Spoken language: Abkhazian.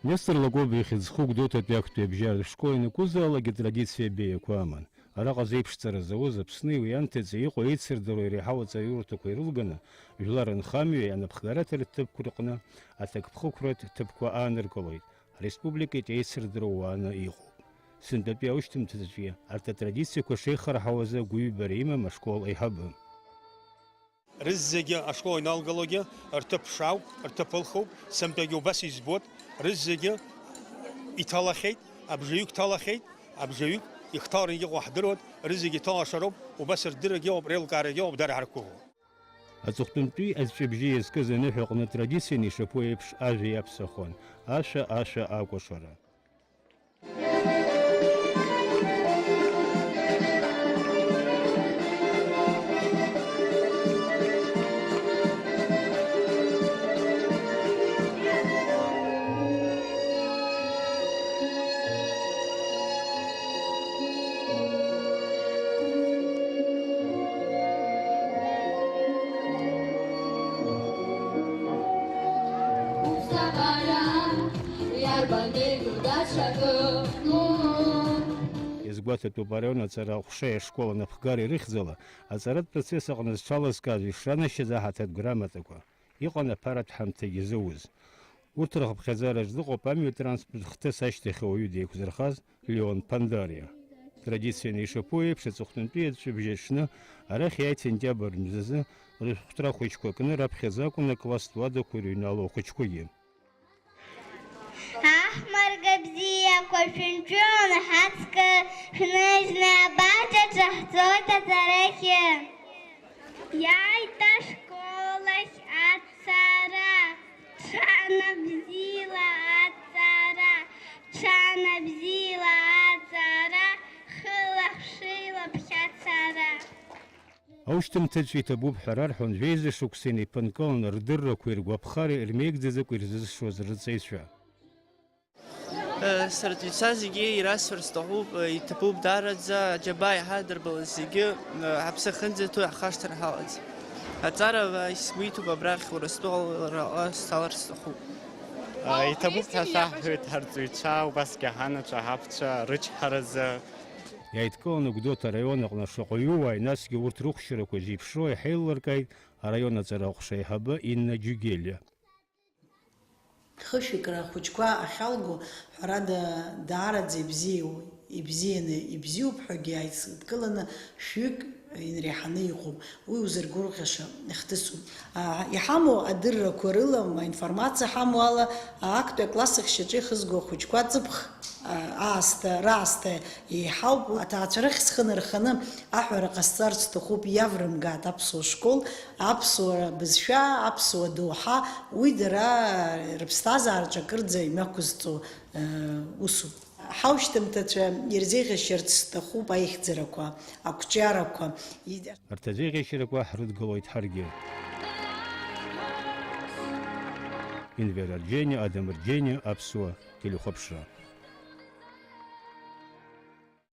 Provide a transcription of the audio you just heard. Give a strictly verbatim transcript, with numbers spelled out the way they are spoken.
Нестор Лакоба ихьӡ зху Гәдоуҭатәи актәи абжьаратә школ ианакәызаалакгьы атрадициа беиақәа аман. Араҟа зеиԥшҵара зауз Аԥсни уи анҭыҵи иҟоу еицырдыруа иреиҳау аҵараиурҭақәа ирылганы, жәлар нхамҩа ианапхгараҭа рҭыԥқәа рҟны аҭакԥхықәратә ҭыԥқәа ааныркылоит, ареспубликатә еицырдыруа уааны иҟоуп. Сынтәатәи аушьҭымҭаҿгьы арҭ атрадициақәа шеихарҳауаз агәыҩбара имам ашкол аиҳабы. Рызегьы ашкол иналгалогьы рҭыԥ шаауп, рҭыԥ ылхуп, сынтәагьы убас избоит, рызегьы иҭалахьеит, абжаҩык ҭалахьеит, абжаҩык ихҭалараны иҟоу ҳдыруеит, рызегьы иҭалаша роуп, убас рдыррагьы ыҟоуп, реилкаарагьы ыҟоуп, дара ҳарқәыӷәӷәо. Аҵыхәтәантәи аҵәҵәабжьы иазкыз аныҳәа аҟны традицианы ишаԥу еиԥш ажәа иаԥсахуан, ашәа, ашәа акәашара. Иазгәаҭатәуп, араион аҵара аҟәшеи ашкол анапхгареи рыхьӡала аҵаратә процесс аҟны зҽалазкааз ишранашьаз аҳаҭыртә грамотақәа. Иҟан аԥаратә ҳамҭагьы зауз. Урҭ рыхыԥхьаӡараҿ дыҟоуп амҩа транспорт хҭыс ашьҭахь ауаҩы деиқәзырхаз Леон Пандариа. Традицианы ишаԥу еиԥш, аҵыхәтәантәи аҵәҵәабжьы аҽны арахь иааит сентиабр мзазы рышәҟәҭра хәыҷқәа кны, раԥхьаӡа акәын акласстә уадақәа ирыҩналоу ахәыҷқәагьы. Аҳмарга бзиақәа шәынтәыланы ҳацкы шәныжьны абаџьаҿ ҳцоит аҵарахьы. Иааит ашкол ахь ацара, ҽанабзиала аҵара, ҽанабзиала аҵара, хыла-ԥшыла ԥхьацара. Аушьҭымҭацәа иҭабуп ҳәа рарҳәон жәеиза шықәса инеиԥынкыланы рдыррақәеи ргәаԥхареи ирмеигӡаӡакәа ирзызшоз рҵаҩцәа. Сарҵаҩцәа зегьы ирасҳәар сҭахуп, иҭабуп даараӡа, аџьабаа иҳадырбалаз зегьы ҳаԥсы ахьынӡаҭоу иаҳхашҭыр ҳалаӡам. Аҵара сгәы иҭоуп абрахь Урыстәылаҟа салар сҭахуп. Иҭабуп ҳәа саҳҳәоит ҳарҵаҩцәа, убасгьы ҳанацәа, ҳабацәа рычҳаразы. Иааидкыланы Гәдоуҭа араион аҟны шаҟаҩы уааи, насгьы урҭ рыхәшьарақәа зеиԥшроу иҳаилыркааит араион аҵара аҟәша аиҳабы Инна Џьугелиа. Хышәикра ахәыҷқәа ахьалго, ҳәарада, даараӡа ибзиоу-, ибзианы, ибзиоуп ҳәагьы ааидкыланы шәҩык инреиҳаны иҟоуп. Уи узыргәырӷьаша хҭысуп. А, иҳамоу адыррақәа рыла, ма информациа ҳамоу ала, актәи акласс ахь шьаҿа ихызго ахәыҷқәа ҵыԥх, а, аасҭа, раасҭа еиҳауп. Аҭаацәа рахь схы нарханы аҳәара ҟасҵарц сҭахуп, иаврымгааит аԥсуа школ, аԥсуа бызшәа, аԥсуа доуҳа, уи дара рыԥсҭазаараҿы акырӡа имҩақәызҵо, э, усуп. Ҳаушьҭымҭацәа ирзеиӷьашьарц сҭахуп аихьӡарақәа, ақәҿиарақәа. Арҭ азеиӷьашьарақәа ҳрыдгылоит ҳаргьы. Инвер Арџьениа, Адам Рџьениа, Аԥсуа телехәаԥшра.